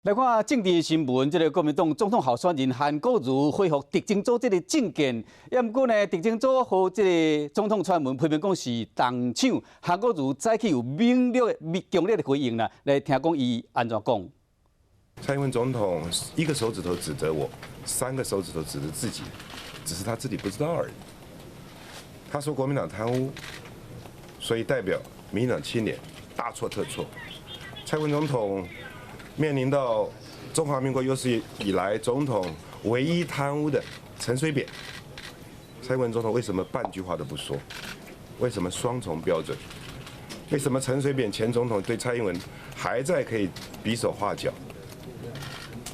來看政治新聞，這个國民黨總統候選人韓國瑜回覆特偵組這个政見，也毋過呢，特偵組予這个總統傳聞批評講是動搶，韓國瑜早起有猛烈的、強烈的回應啦，來聽講伊按怎講。蔡英文總統一個手指頭指著我，三個手指頭指著自己，只是他自己不知道而已。他說國民黨貪污，所以代表民進黨清廉，大錯特錯。蔡英文總統面臨到中華民國有史以來總統唯一貪污的陳水扁，蔡英文總統為什麼半句話都不說？為什麼雙重標準？為什麼陳水扁前總統對蔡英文還在可以比手畫腳，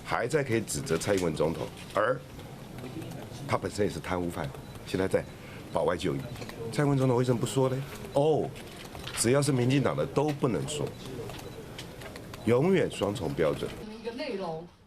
還在可以指責蔡英文總統，而他本身也是貪污犯，現在在保外就醫。蔡英文總統為什麼不說呢？哦，只要是民進黨的都不能說。永遠雙重標準。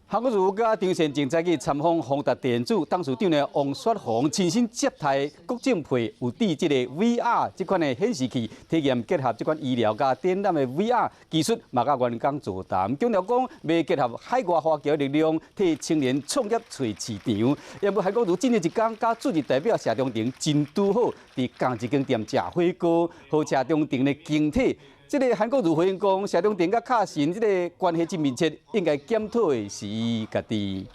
韓國瑜佮張善政早起參訪宏達電子董事長呢王雪紅親身接待國政會有佇這个 VR 這款的顯示器體驗結合這款醫療佮展覽的 VR 技術，嘛佮員工座談，強調講欲結合海外華僑力量，替青年創業揣市場。也無韓國瑜今日一工佮駐日代表謝長廷真拄好，佇仝一間店食火鍋，予謝長廷的敬體。這个韓國瑜回應講，謝長廷佮卡神這个關係真密切，應該檢討的是伊家己。